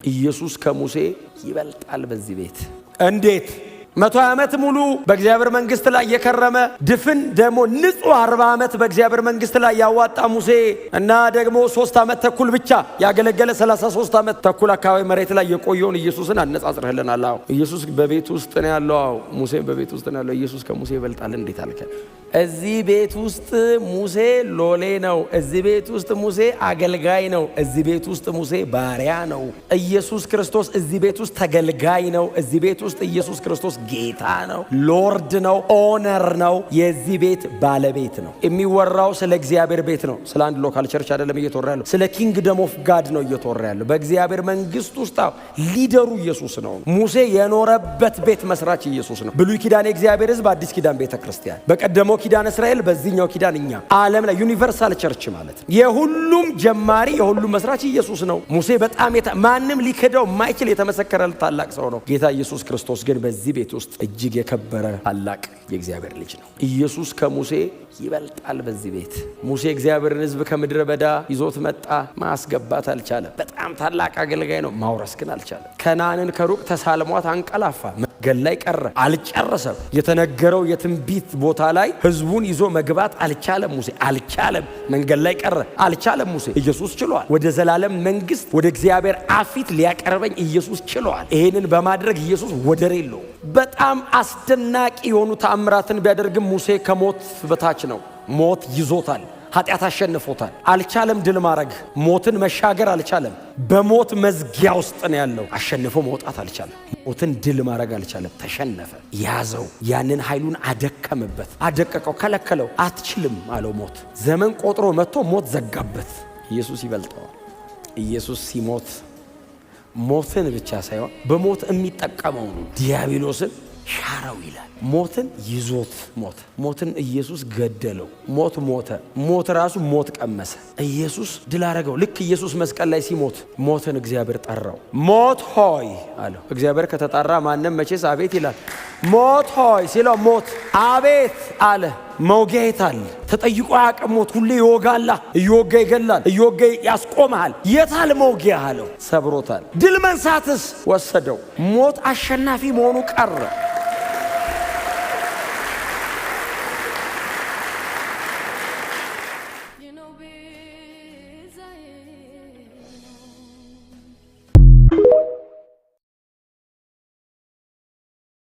ኢየሱስ ከሙሴ ይበልጣል በዚህ ቤት። እንዴት? 100 ዓመት ሙሉ በእግዚአብሔር መንግስት ላይ የከረመ፣ ድፍን ደግሞ ንጹህ 40 ዓመት በእግዚአብሔር መንግስት ላይ ያዋጣ ሙሴ እና ደግሞ 3 ዓመት ተኩል ብቻ ያገለገለ፣ 33 ዓመት ተኩል አካባቢ መሬት ላይ የቆየውን ኢየሱስን አነጻጽረህልናል። አዎ፣ ኢየሱስ በቤት ውስጥ ነው ያለው። አዎ፣ ሙሴ በቤት ውስጥ ነው ያለው። ኢየሱስ ከሙሴ ይበልጣል እንዴት አልከን? እዚህ ቤት ውስጥ ሙሴ ሎሌ ነው። እዚህ ቤት ውስጥ ሙሴ አገልጋይ ነው። እዚህ ቤት ውስጥ ሙሴ ባሪያ ነው። ኢየሱስ ክርስቶስ እዚህ ቤት ውስጥ ተገልጋይ ነው። እዚህ ቤት ውስጥ ኢየሱስ ክርስቶስ ጌታ ነው፣ Lord ነው፣ owner ነው፣ የዚህ ቤት ባለቤት ነው። የሚወራው ስለ እግዚአብሔር ቤት ነው። ስለ አንድ local church አይደለም እየተወራ ያለው። ስለ kingdom of God ነው እየተወራ ያለው። በእግዚአብሔር መንግስት ውስጥ leader ኡ ኢየሱስ ነው። ሙሴ የኖረበት ቤት መስራች ኢየሱስ ነው። ብሉይ ኪዳን የእግዚአብሔር ሕዝብ፣ አዲስ ኪዳን ቤተ ክርስቲያን። በቀደመው ኪዳን እስራኤል፣ በዚህኛው ኪዳን እኛ። ዓለም ላይ universal church ማለት ነው። የሁሉም ጀማሪ፣ የሁሉም መስራች ኢየሱስ ነው። ሙሴ በጣም ማንም ሊክደው የማይችል የተመሰከረለት ታላቅ ሰው ነው። ጌታ ኢየሱስ ክርስቶስ ግን በዚህ ቤት ውስጥ እጅግ የከበረ ታላቅ የእግዚአብሔር ልጅ ነው። ኢየሱስ ከሙሴ ይበልጣል በዚህ ቤት። ሙሴ እግዚአብሔርን ሕዝብ ከምድረ በዳ ይዞት መጣ፣ ማስገባት አልቻለም። በጣም ታላቅ አገልጋይ ነው፣ ማውረስ ግን አልቻለም። ከነዓንን ከሩቅ ተሳልሟት አንቀላፋ፣ መንገድ ላይ ቀረ፣ አልጨረሰም። የተነገረው የትንቢት ቦታ ላይ ህዝቡን ይዞ መግባት አልቻለም። ሙሴ አልቻለም፣ መንገድ ላይ ቀረ፣ አልቻለም። ሙሴ ኢየሱስ ችሏል። ወደ ዘላለም መንግስት፣ ወደ እግዚአብሔር አብ ፊት ሊያቀርበኝ ኢየሱስ ችሏል። ይሄንን በማድረግ ኢየሱስ ወደር የለውም። በጣም አስደናቂ የሆኑ ተአምራትን ቢያደርግም ሙሴ ከሞት በታች ነው። ሞት ይዞታል። ኃጢአት አሸንፎታል። አልቻለም ድል ማድረግ፣ ሞትን መሻገር አልቻለም። በሞት መዝጊያ ውስጥ ነው ያለው። አሸንፎ መውጣት አልቻለም። ሞትን ድል ማድረግ አልቻለም። ተሸነፈ። ያዘው። ያንን ኃይሉን አደከመበት፣ አደቀቀው፣ ከለከለው። አትችልም አለው ሞት። ዘመን ቆጥሮ መጥቶ ሞት ዘጋበት። ኢየሱስ ይበልጠዋል። ኢየሱስ ሲሞት ሞትን ብቻ ሳይሆን በሞት የሚጠቀመውን ዲያብሎስን ሻረው ይላል። ሞትን ይዞት ሞት፣ ሞትን ኢየሱስ ገደለው። ሞት ሞተ። ሞት ራሱ ሞት ቀመሰ። ኢየሱስ ድል አረገው። ልክ ኢየሱስ መስቀል ላይ ሲሞት ሞትን እግዚአብሔር ጠራው። ሞት ሆይ አለው። እግዚአብሔር ከተጣራ ማንም መቼስ አቤት ይላል። ሞት ሆይ ሲለው ሞት አቤት አለ። መውጊያ የታል? ተጠይቆ አያውቅም። ሞት ሁሌ ይወጋላ፣ እየወጋ ይገላል፣ እየወጋ ያስቆመሃል። የታል መውጊያ አለው። ሰብሮታል። ድል መንሳትስ ወሰደው። ሞት አሸናፊ መሆኑ ቀረ።